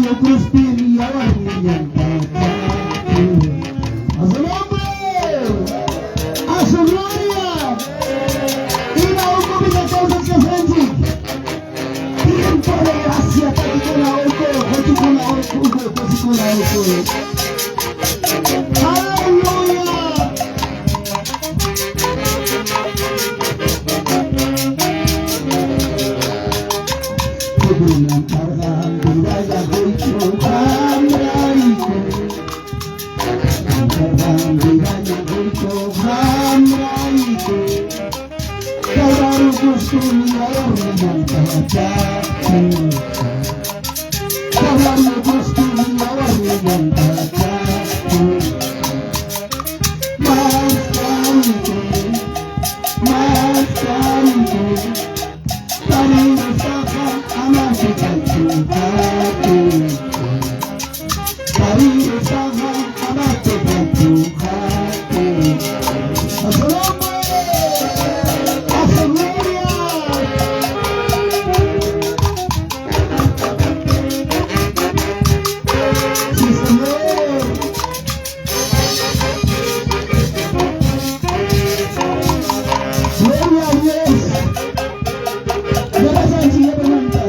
Calvario cruzpi yawarnillanta ch'aqchurqa. ¡A su nombre! ¡A su gloria! Ima ukupitaq kawsachkasqanchik? Tiempo de gracia, takikuna uku, quchukuna uku, kusikuna uku. ¡Aleluya! ¡A su nombre! ¡A su gloria! ¡Sí, Señor! ¡Gloria a Dios! Ya pasan, ya pregunta.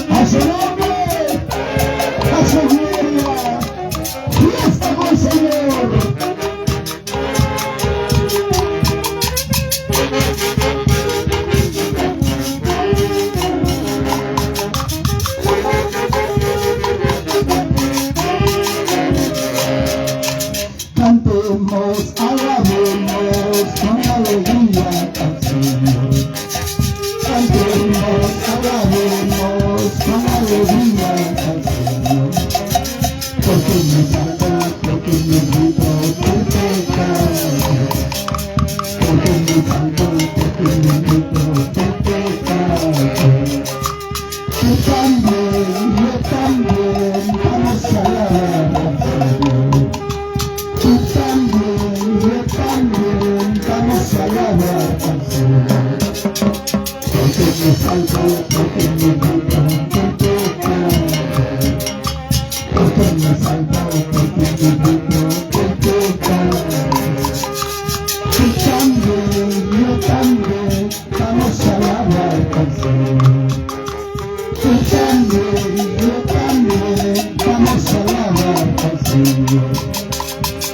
¡A su nombre! ¡A su gloria! ¡Fiesta con el Señor! Cantemos, alabemos con alegría al Señor. Cantemos, alabemos con alegría al Señor. Porque me salvó, porque me libró del pecado. Porque me salvó, porque me libró del pecado. Yo también, vamos a alabar al Señor. Tú también, yo también, vamos a alabar al Señor. Porque me salvó, porque me libró del pecado. Porque me salvó, porque me libró del pecado. Tú también, yo también, vamos a alabar al Señor. Tú también, yo también, vamos a alabar al Señor.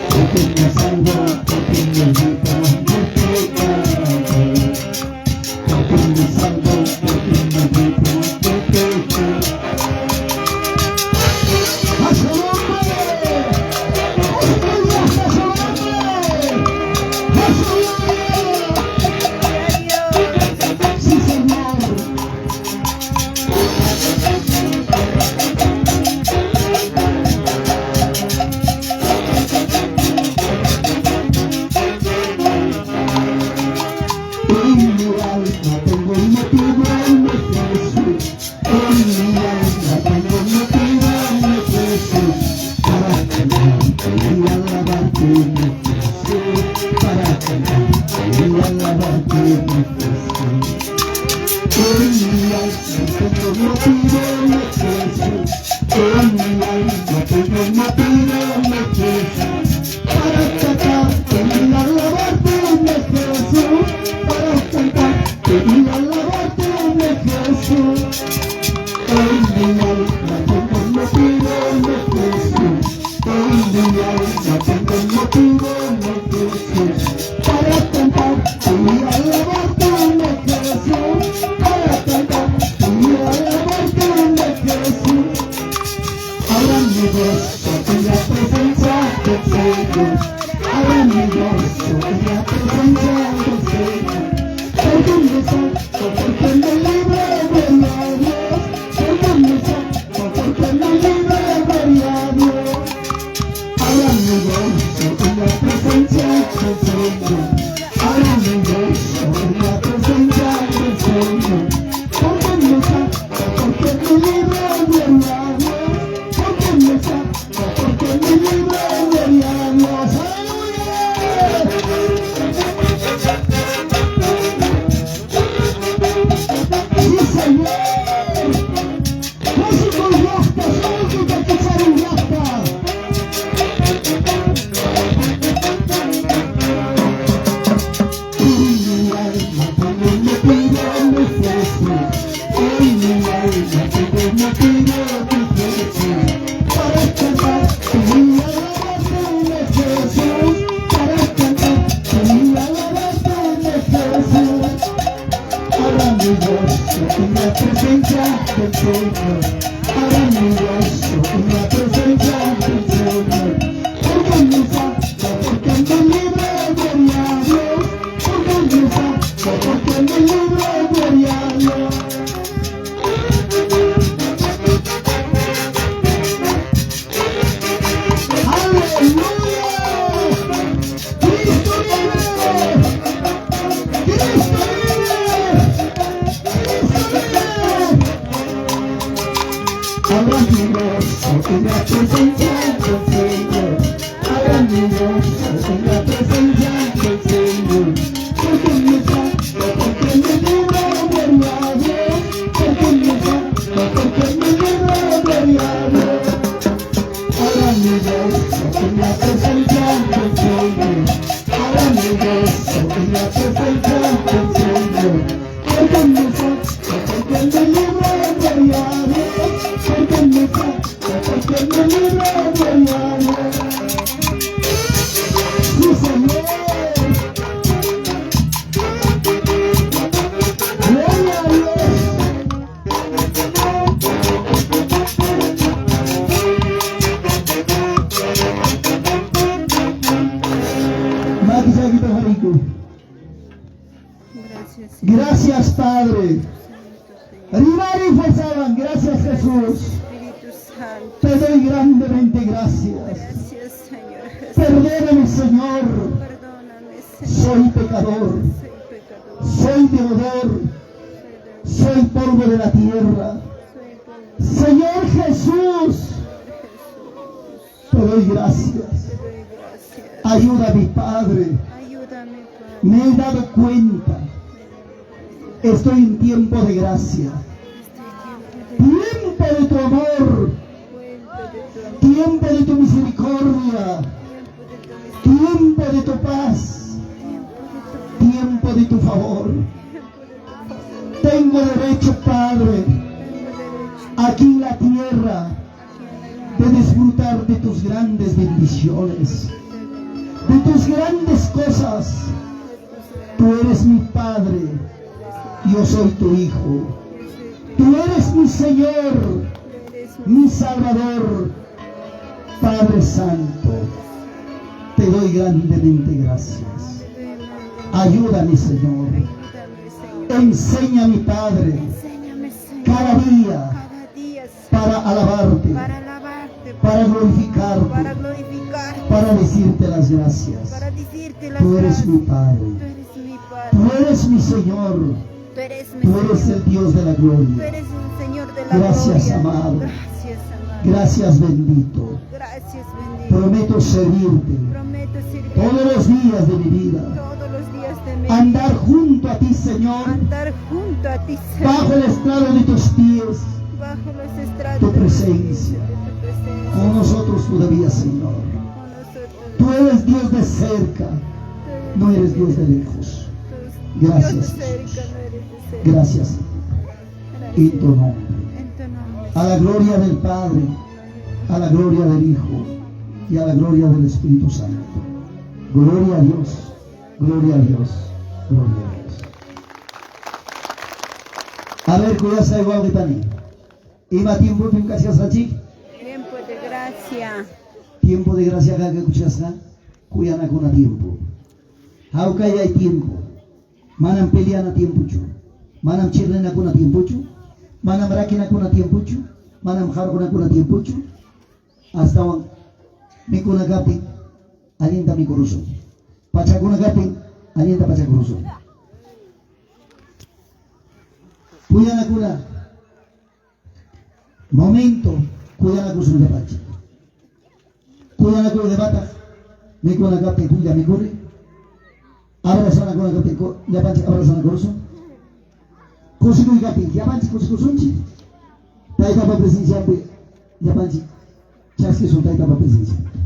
Porque me salvó, porque me libró del pecado. Porque me salvó, porque me libró del pecado. ¡A su nombre! ¡Hasta su nombre! ¡A su gloria! ¡Sí, Señor! En mi alma tengo un motivo en mi Jesús. En mi alma tengo un motivo en mi Jesús. Para cantarte y alabarte, mi Jesús. Para cantarte y alabarte, mi Jesús. En mi alma tengo un motivo en mi Jesús. En mi alma tengo un motivo en mi Jesús. Para cantarte y alabarte, mi Jesús. Para cantarte y alabarte, mi Jesús. En mi alma tengo un motivo en mi Jesús. En mi alma tengo un motivo en mi Jesús. Para cantarte y alabarte, mi Jesús. Para cantarte y alabarte, mi Jesús. Ahora mi gozo en la presencia. gozo en la presencia del Señor. Ahora me gozo en la presencia del Señor. Porque me saca, porque me libra, gloria a Dios. Porque me saca, porque me libra, gloria a Dios. Sí, Señor. Gloria a Dios. Makichaykita hoqariku. Gracias, Señor. Gracias, Padre. Santo, Señor. Rimari fuerzaban. Gracias, Jesús. Espíritu Santo. Te doy grandemente gracias. Gracias, Señor Jesús. Perdóname, Señor. Perdóname, Señor. Soy pecador. Soy pecador. Soy deudor. Soy Soy polvo de la tierra. Soy polvo. Señor Jesús, Señor Jesús. te doy gracias. Te doy gracias. Ayuda a mi Padre. Ayúdame, Padre. Me he dado cuenta. Estoy en tiempo de gracia. Este tiempo de Tiempo de tu amor. vuelta de tu amor, Tiempo de tu misericordia. tiempo de tu Tiempo de tu paz. tiempo de tu Tiempo de tu favor. tiempo de tu favor. Tengo derecho, Padre, Tengo derecho aquí en la tierra, aquí en la de disfrutar de tus grandes bendiciones, de tus grandes cosas. Tú eres mi Padre, yo soy tu Hijo. Tú eres mi Señor, mi Salvador, Padre Santo. Te doy grandemente gracias. Ayúdame, Señor. Ayúdame, Señor. Enseña, mi Padre, Enséñame, Señor. cada día Cada día, Señor, para alabarte, para alabarte, para glorificarte, para glorificarte, para decirte las gracias. para decirte las Tú eres mi gracias. Padre. Tú eres mi Padre. Tú eres mi Señor. Tú eres mi Tú eres Señor. el Dios de la Tú gloria. eres el Señor de la Gracias, gloria. amado. Gracias, amado. Gracias, bendito. Gracias, bendito. Prometo servirte Prometo servirte todos los días de mi vida. todos los días de mi vida. Andar junto a ti, Señor, Andar junto a ti, Señor. bajo el estrado de tus pies. Bajo los estrados Tu de tus presencia. pies, de tu presencia. Con nosotros todavía, Señor. Con nosotros. Tú eres Dios de cerca, Tú eres no eres Dios de lejos. Dios Gracias, de cerca, Jesús. no eres de cerca. Gracias, Señor. En tu nombre. En tu nombre. A la gloria del Padre, a la gloria del Hijo y a la gloria del Espíritu Santo. Gloria a Dios, gloria a Dios, gloria a Dios. A ver, kuyasqay wawqi Ima tiempopim kachkasqanchik? Tiempo de gracia. Tiempo de gracia kachkasqa kuyanakuna tiempo. Hawkayay tiempo. Manam peleana tiempochu. Manam chiqninakuna tiempochu. Manam rakinakuna tiempochu. Manam qarqunakuna tiempochu. Astawan mikuna kaptin allinta mikurusun. Pachakuna kaptin allinta pachakurusun. Kuyanakuna momento kuyanakusun llapanchik. Kuyanakuy debataq mikuna kaptin pulla mikuri. Abrazanakuna kaptin llapanchik abrazanakurusun. Kusikuy kaptin llapanchik kusikusunchik. Taytapa presencianpi llapanchik chaskisun taytapa presencianpi.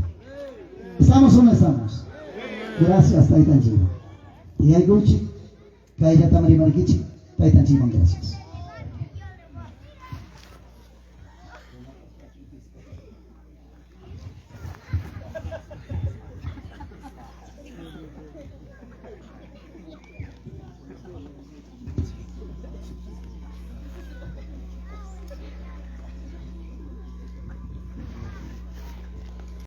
¿Estamos o no estamos? Gracias, Taytanchik. Tiyaykuychik, kayllatam rimarkichik, Taytanchikman gracias.